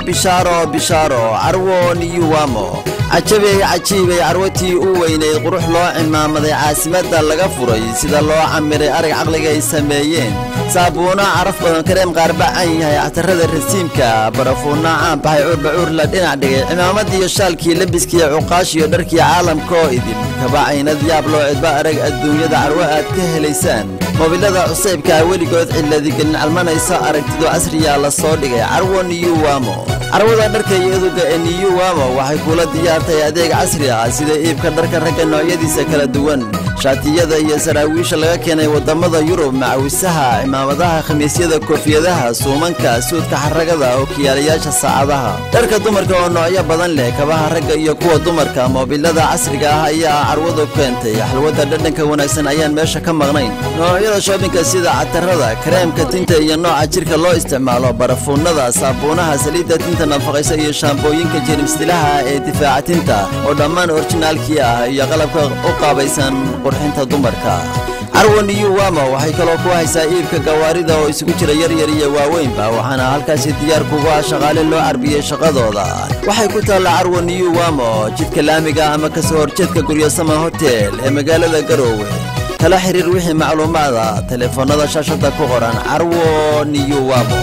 Bishaaro, bishaaro, Carwo Niyuwamo. Cajabey, cajiibay, carwatii u weynayd, qurux loo cimaamaday, caasimadda laga furay, sida loo camiray arag caqliga ay sameeyeen. Saabuuna caraf badan, kareem qaarbacan yahay, catarada rasiimka, barafuunna caan baxay, cuurbacuur la dhinac dhigay, cimaamadiiyo shaalkii, labiskiiyo cuqaashiyo dharkii caalamkaoo idin kaba caynad yaab loo cidba arag adduunyada. Carwo aad ka helaysaan moobilada cusaybkaa weligood ciladigelin, calmanaysa aragtidu, casriyaa la soo dhigay. Carwo Niyuwamo, carwada dharka iyo uduga ee Niyuwamo waxay kula diyaartay adeeg casri ah, sida iibka dharka ragga noocyadiisa kala duwan, shaatiyada iyo saraawiisha laga keenay waddamada Yurub, macawisaha, cimaamadaha, khamiisyada, koofiyadaha, suumanka, suudka xaragada, ookiyaalayaasha, saacadaha, dharka dumarka oo noocyo badan leh, kabaha ragga iyo kuwa dumarka. Moobilada casriga ah ayaa carwadu keentay. Xalwadda dhadhanka wanaagsan ayaan meesha ka maqnayn. Noocyada shoobinka sida catarada, kareemka tinta iyo nooca jirka loo isticmaalo, barafuunada, saabuunaha, saliidda tinta nafaqaysa iyo shaambooyinka jeermistilaha ee difaaca tinta oo dhammaan orjinaalkii ah, iyo qalabka u qaabaysan qurxinta dumarka. Carwo Niyuwamo waxay kaloo ku haysaa iibka gawaarida oo isugu jira yaryar iyo waaweynba, waxaana halkaasi diyaar kugu ah shaqaale loo carbiyey shaqadooda. Waxay ku taallaa Carwo Niyuwamo jidka laamiga ama kasoo horjeedka Guryosama Hotel ee magaalada Garoowe. Kala xiriir wixii macluumaada telefoonnada shaashadda ku qoran. Carwo Niyuwamo.